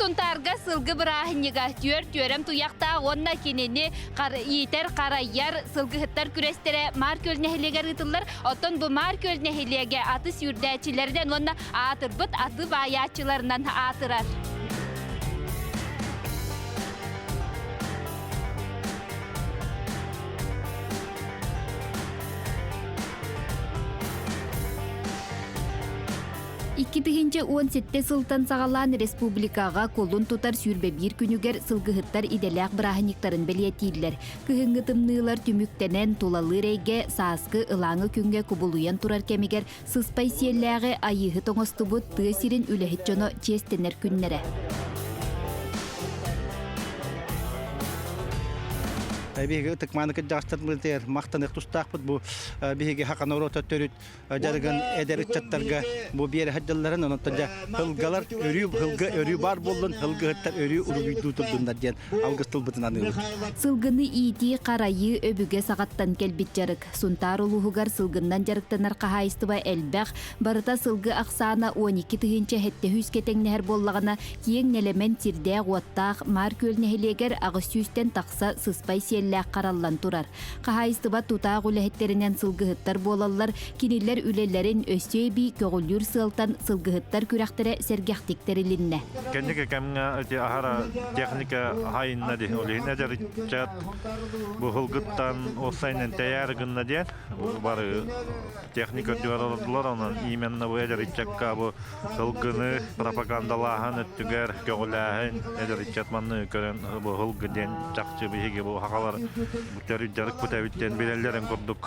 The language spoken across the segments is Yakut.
Сунтаарга сылгы бырааһынньыга түөрт түөрэм туйахтаах уонна кинини иитэр, харайар сылгыһыттар күрэстэрэ Маар Күөл нэһилиэгэр ыытыллар. Оттон бу Маар Күөл нэһилиэгэ аты сүүрдээччилэринэн уонна аатырбыт аты баайааччыларынан аатырар. 2017 сылтан саҕалаан республикаҕа кулун тутар 21 күнүгэр сылгыһыттар идэлээх бырааһынньыктарын бэлиэтииллэр. Кыһыҥҥы тымныылар түмүктэнэн, тулалыыр эйгэ сааскы ылааҥы күҥҥэ кубулуйан турар кэмигэр сыспай сиэллээҕи айыыһыт оҥостубут тыа сирин үлэһит дьоно чиэстэнэр күннэрэ. Биһиги ытык-мааны кырдьаҕастарбытыгар махтаныах тустаахпыт. Бу биһиги саха норуота төрүт дьарыгын эдэр ыччаттарга бу биэрэ сылдьалларын, онон дьэ һылгалар өрүү һылга өрүү баар буоллун, һылгыһыттар өрүү уруһуйдуу турдуннар диэн алгыс тылбытын аныыбыт. Сылгыны иитии, харайыы өбүгэ саҕаттан кэлбит дьарык. Сунтаар улууһугар сылгыннан дьарыктанар хаһаайыстыба элбэх, барыта сылгы ахсаана 12 700-кэ тэҥнэһэр буоллаҕына, киэҥ нэлэмэн сирдээх-уоттаах Маар Күөл нэһилиэгэр 800-тэн тахса сыспай сиэллээх хараллан турар. Хаһаайыстыба тутаах үлэһиттэринэн сылгыһыттар буолаллар, кинилэр үлэлэрин өссө эбии көҕүлүүр сыалтан сылгыһыттар күрэхтэрэ сэргэхтик тэрилиннэ. Кэнники кэмҥэ ити аһара техника хайынна дии. Ол иһин эдэр ыччат бу һылгыттан уопсайынан тэйээр гынна диэн бары техника үрдүгэр олордулар. Онон именно бу эдэр ыччакка бу сылгыны пропагандалааһын өттүгэр көҕүлээһин эдэр ыччат манны көрөн бу һылгы диэн чахчы биһиги бу сахалар төрүт дьарыкпыт эбит диэн билэллэрин курдук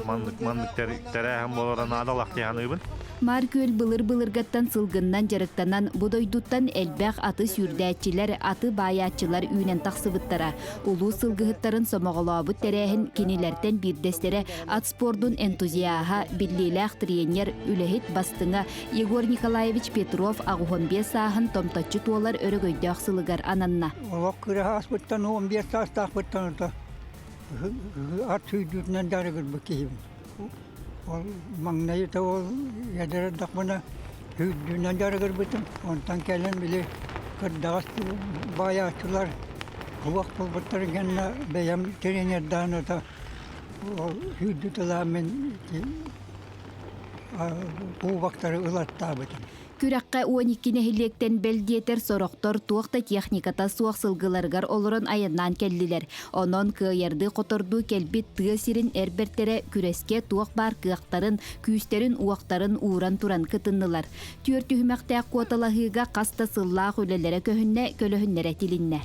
маннык маннык тэрээһин буолара наадалаах дии саныыбын. Маар Күөл былыр-былыргаттан сылгыннан дьарыктанан бу дойдуттан элбэх аты сүүрдээччилэр, аты баайааччылар үүнэн тахсыбыттара. Улуус сылгыһыттарын сомоҕолообут тэрээһин кинилэртэн биирдэстэрэ ат спордун энтузиаһа, биллиилээх тренер, үлэһит бастыҥа Егор Николаевич Петров 85 сааһын томточчу туолар өрөгөйдөөх сылыгар ананна. Олох кыра ааспыттан 15 саастаахпыттан ат сүүрдүүтүнэн дьарыгырбыт киһибин. Ол маҥнайыта ол эдэр эрдэхпинэ сүүрдүүнэн дьарыгырбытым. Онтон кэлин били кырдьаҕас баайааччылар туох буолбуттарын кэннэ бэйэм тренердаан ото ол сүүрдүтэлээн мин кубоктары ылаттаабытым. Күрэххэ 12 нэһилиэктэн бэл диэтэр сорохтор туох да техниката суох сылгыларыгар олорон айаннаан кэллилэр. Онон кыайардыы-хотордуу кэлбит тыа сирин эр бэртэрэ күрэскэ туох баар кыахтарын, күүстэрин-уохтарын ууран туран кытыннылар. Түөрт түһүмэхтээх куоталаһыыга хас да сыллаах үлэлэрэ көһүннэ, көлөһүннэрэ тилиннэ.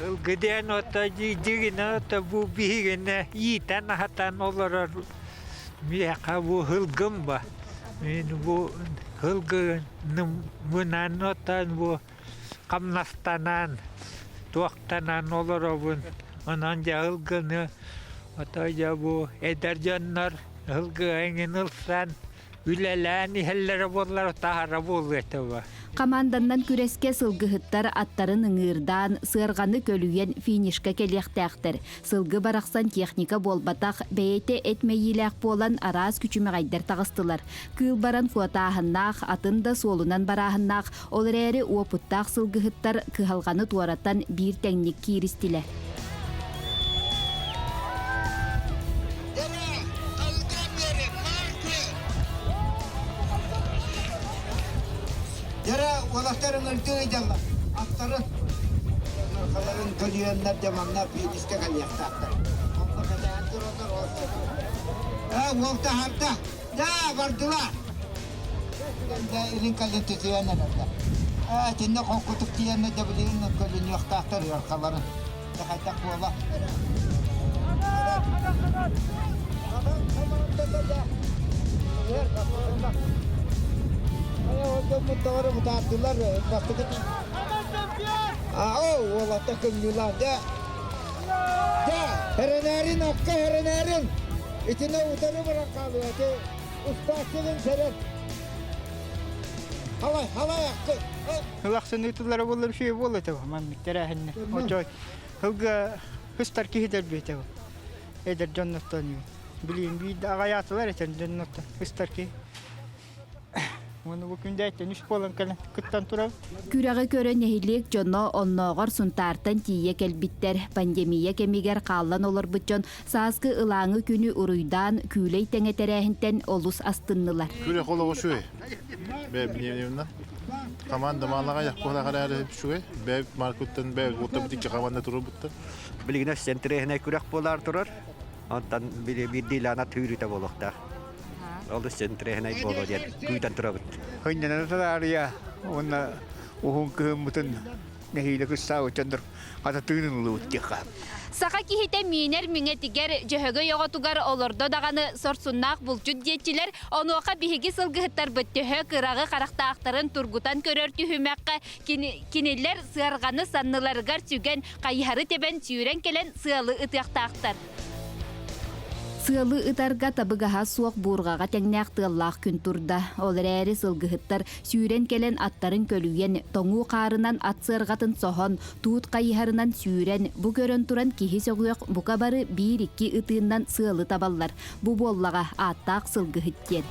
Ылгыдыан ото дьигинэ ото бу биһигинэ иитэн аһатан олорор миэхэ бу һылгым ба. Мин бу һылгыныммынан отон бу хамнастанан, туохтанан олоробун. Онон дьэ ылгыны ото дьэ бу эдэр дьоннор ылгы эҥин ылсан үлэлээн иһэллэрэ буоллар таһара буолуо этэ бу. Хамаанданнан күрэскэ сылгыһыттар аттарын ыҥыырдаан, сыарҕаны көлүйэн финишка кэлиэхтээхтэр. Сылгы барахсан техника буолбатах, бэйэтэ эт мэйиилээх буолан араас күчүмэҕэйдэр таҕыстылар. Кыыл баран куотааһыннаах, атын да суолунан барааһыннаах, ол эрээри уопуттаах сылгыһыттар кыһалҕаны туоратан биир тэҥник кииристилэр. Дьэрэ уолаттар ыҥырдыы ыйдаллар. Аттарын халарын көлүйэннэр дьэ манна финишкэ кэлиэхтээхтэр. Онно кэтээн тураллар ол Ээ, уол таһаарда. Даа, бардылар. Илин кэлин түсүйэн эрэллэр. Ээ, итиннэ холкутук тиийэннэ дьэ билигин көлүнүөхтээхтэр ыархаларын. Дьэ хайдах буола? Уолаттар кымньыылаах дьэ дьэ эрэнээрин акка эрэнээрин итинэ утары баран хаалыа ити устааччыгын сэрэн. Халай, халай аккы. Ылахсын ыытыллара буоллар үчүгэй буолла этэ маннык тэрээһиннэ. Очой ылга хыстар киһи дэлбиэтэ эдэр дьонноттон билиин биир аҕайаатылар этэн дьонноттон хыстар киһи. Уонна бу күндээттэн үс буолан кэлэн кыттан турабыт. Күрэҕи көрө нэһилиэк дьоно оннооҕор Сунтаартан тиийэ кэлбиттэр. Пандемия кэмигэр хааллан олорбут дьон сааскы ылааҥы күнү уруйдаан, күүлэй тэҥэ тэрээһинтэн олус астыннылар. Күрэх олоҕу үчүгэй. Бэйэбиннэн команда маалаҕа яхпыһа эрээри үчүгэй. Бэйэбит маркуттан бэйэбит уоттабыт икки команда турбуттар. Билигин өссө интэриэһинэй күрэх буолаар турар. Онтон биирдиилээн ат үүрүүтэ буолуохтаах. Олус интэриэһинэй буолуо диэн күүтэн турабыт. Хынньанан таарыйа уонна уһун кыһыммытын нэһиилэ кыстаабыт дьоннор хата тыынын ылыбыт диэххэ. Саха киһитэ миинэр миҥэтигэр, дьөһөгөй оҕотугар олордо даҕаны сорсуннаах булчут диэччилэр, онуоха биһиги сылгыһыттарбыт төһө кыраҕы харахтаахтарын тургутан көрөр түһүмэххэ кинилэр сыарҕаны санныларыгар сүгэн, хайыһары тэбэн сүүрэн кэлэн сыалы ытыахтаахтар. Сыалы ытарга табыгаһа суох буурҕаҕа тэҥнээх тыаллаах күн турда. Ол эрээри сылгыһыттар сүүрэн кэлэн аттарын көлүйэн, тоҥуу хаарынан ат сыарҕатын соһон, туут хайыһарынан сүүрэн, бу көрөн туран киһи сөҕүөх бука бары биир-икки ытыыннан сыалы табаллар. Бу буоллаҕа ааттаах сылгыһыт диэн.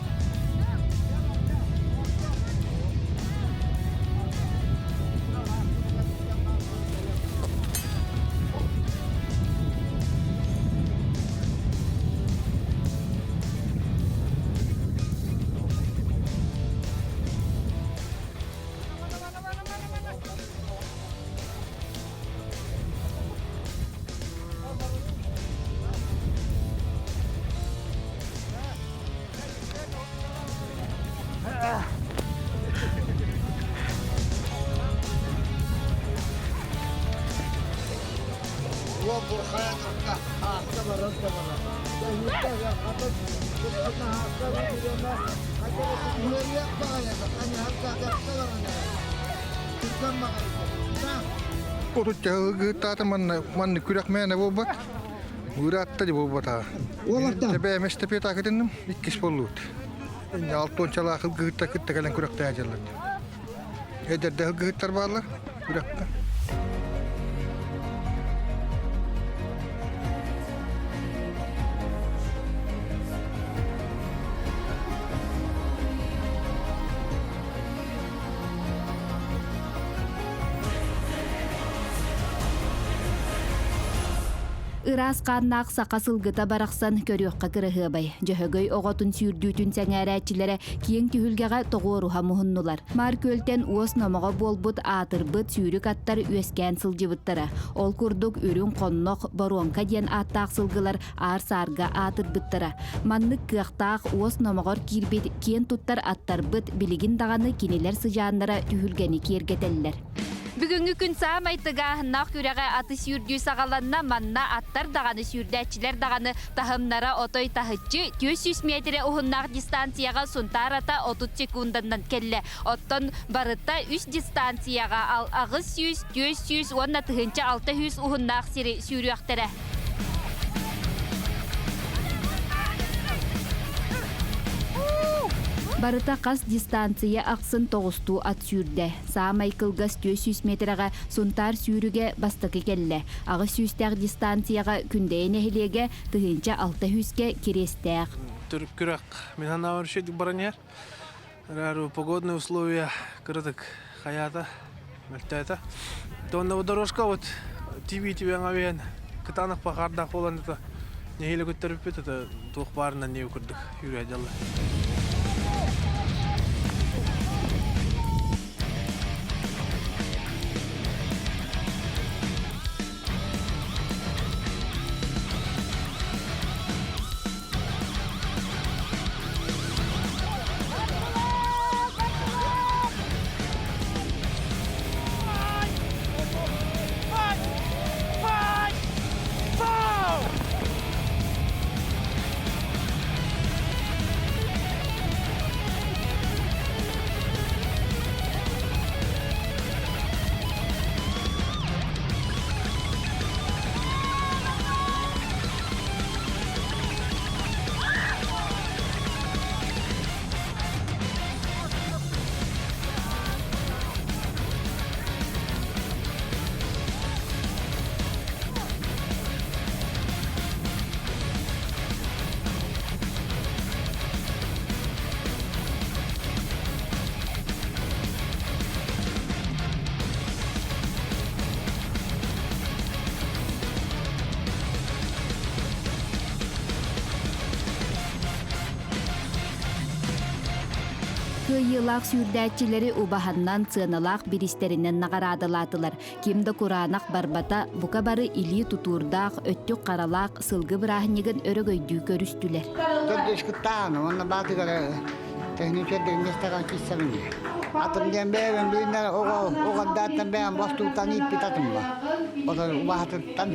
Отут манна манна күрэх мээнэ буолбат. Ыраатта да буолбата. Тэбэ эмэстепе такытынным иккис боллут. Алтончалаах ылгыһыттар кытта кэлэн күрэхтэһэллэр. Эдэрдэ ылгыһыттар бааллар күрэххэ. Ыраас хааннаах саха сылгыта барахсан көрүөххэ кыраһыабай. Дьөһөгөй оҕотун сүүрдүүтүн сэҥээрээччилэрэ киэҥ түһүлгэҕэ тоҕуоруһа муһуннулар. Маар күөлтэн уос номоҕо буолбут аатырбыт сүүрүк аттар үөскээн сылдьыбыттара. Ол курдук үрүҥ хоннох, боруоҥка диэн ааттаах сылгылар аар-саарга аатырбыттара. Маннык кыахтаах уос номоҕор киирбит киэн туттар аттарбыт билигин даҕаны кинилэр сыдьааннара түһүлгэни киэргэтэллэр. Бүгүҥҥү күн саамай тыгааһыннаах күрэҕэ аты сүүрдүү саҕаланна. Манна аттар даҕаны, сүүрдээччилэр даҕаны таһымнара отой таһыччы 400 миэтирэ уһуннаах дистанцияҕа Сунтаар ата 30 секунданан кэллэ. Оттон барыта үс дистанцияҕа 800, 400 уонна 1600 уһуннаах сири сүүрүөхтэрэ. Барыта хас дистанция ахсын тоҕустуу ат сүүрдэ. Саамай кылгас 400 метрэҕэ Сунтаар сүүрүгэ бастакы кэллэ. Аҕыс сүүстээх дистанцияҕа Күндэйэ нэһилиэгэ 1600-кэ Кириэстээх. Төрүт күрэх мин санаабар үчүгэй баран иһэр. Эрээри погодные условия кыратык хайаата, мөлтөөтө. Уонна дорожка вот тиби тибэҥэ биһэн кытаанах пахаардаах буолан это нэһиилэ көттөрүппүт это туох баарынан не курдук юрия дьалла. Кыайыылаах сүүрдээччилэри убаһаннан сыаналаах бириистэринэн наҕараадалаатылар. Ким да кураанах барбата, бука бары илии тутуурдаах, өттүк харалаах сылгы бырааһынньыгын өрөгөйдүү көрүстүлэр. Төрдүскуттаан уонна баатыгара техническэй миэстэҕэ киирсэбин. Атым диэн бэйэбин билиннэр оҕо оҕордааттан бэйэм бостууттан ииппит атым ба. Отой убаһатыттан.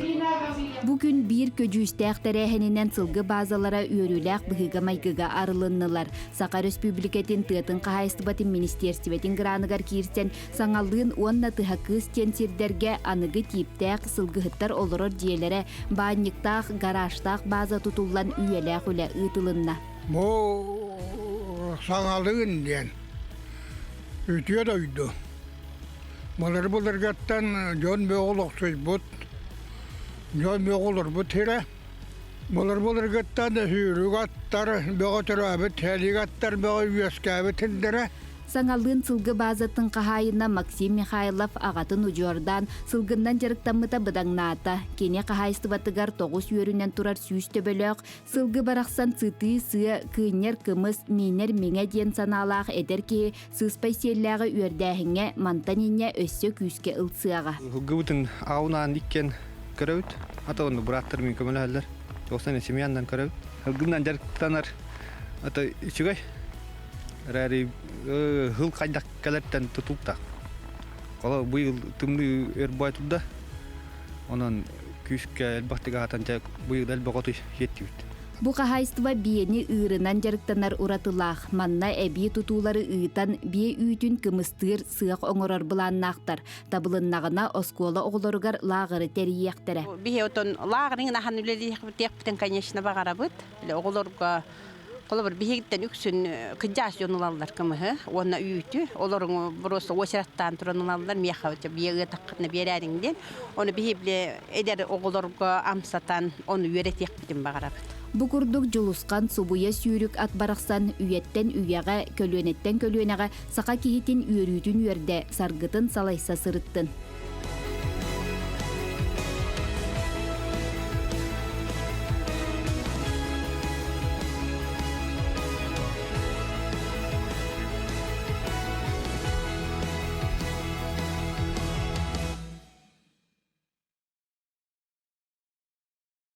Бу күн биир көдьүүстээх тэрээһининэн сылгы баазалара үөрүүлээх быһыыга-майгыга арылыннылар. Саха Өрөспүүбүлүкэтин тыатын хаһаайыстыбатын министиэрстибэтин граныгар киирсэн, Саҥалыын уонна Тыһакыыс диэн сирдэргэ аныгы тииптээх сылгыһыттар олорор дьиэлэрэ, баанньыктаах, гаражтаах бааза тутуллан үйэлээх үлэ ыытылынна. Бу Саҥалыын диэн үтүө дойду. Былыр-былыргаттан дьон бөҕө олохсуйбут, дьон бөҕө олорбут сирэ. Былыр-былыргыттан сүүрүк аттар бөҕө төрөөбүт, сэлиик аттар бөҕө үөскээбит сирдэрэ. Саҥалыын сылгы баазатын хаһаайына Максим Михайлов аҕатын удьуордаан сылгыннан дьарыктаммыта быдаҥнаата. Кини хаһаайыстыбатыгар тоҕус үөрүнэн турар сүүс төбөлөөх сылгы барахсан сытыы сыа, кыынньар кымыс, миинэр миҥэ диэн санаалаах эдэр киһи сыспай сиэллээҕи үөрдээһиҥҥэ мантан инньэ өссө күүскэ ылсыаҕа. Сылгыбытын аҕабынаан иккиэн көрөбүт. Ата онно бырааттар мин көмөлөһөллөр. Туохсан семьяннан көрөбүт. Сылгынан дьарыктанар ата үчүгэй. Эрээри хыл хайдах кэлэртэн тутулуктаах. Кола быйыл тымныы өр бай турда. Онон күүскэ элбэхтик аһатан быйыл элбэх оту сиэттибит. Бу хаһаайыстыба биэни ыырынан дьарыктанар уратылаах. Манна эбии тутуулары ыытан, биэ үүтүн кымыстыыр сыах оҥорор былааннаахтар. Табылыннаҕына, оскуола оҕолоругар лааҕыры тэрийиэхтэрэ. Биһи отон лааҕырын ахан үлэлиэхпитин, конечно, баҕарабыт. Оҕолорго Холобур, биһигиттэн үксүн кыдьаас дьон ылаллар кымыһы уонна үүтү. Олору просто очераттаан туран ылаллар. Миэхэ биэ ыатаххытына биэрээриҥ диэн. Ону биһи бile эдэр оҕолорго амсатан ону үөрэтиэхпитин баҕарабыт. Бу курдук Дьулусхан субуйа сүүрүк ат барахсан үйэттэн үйэҕэ, көлүөнэттэн көлүөнэҕэ саха киһитин үөрүүтүн үөрдэ, саргытын салайса сырыттын.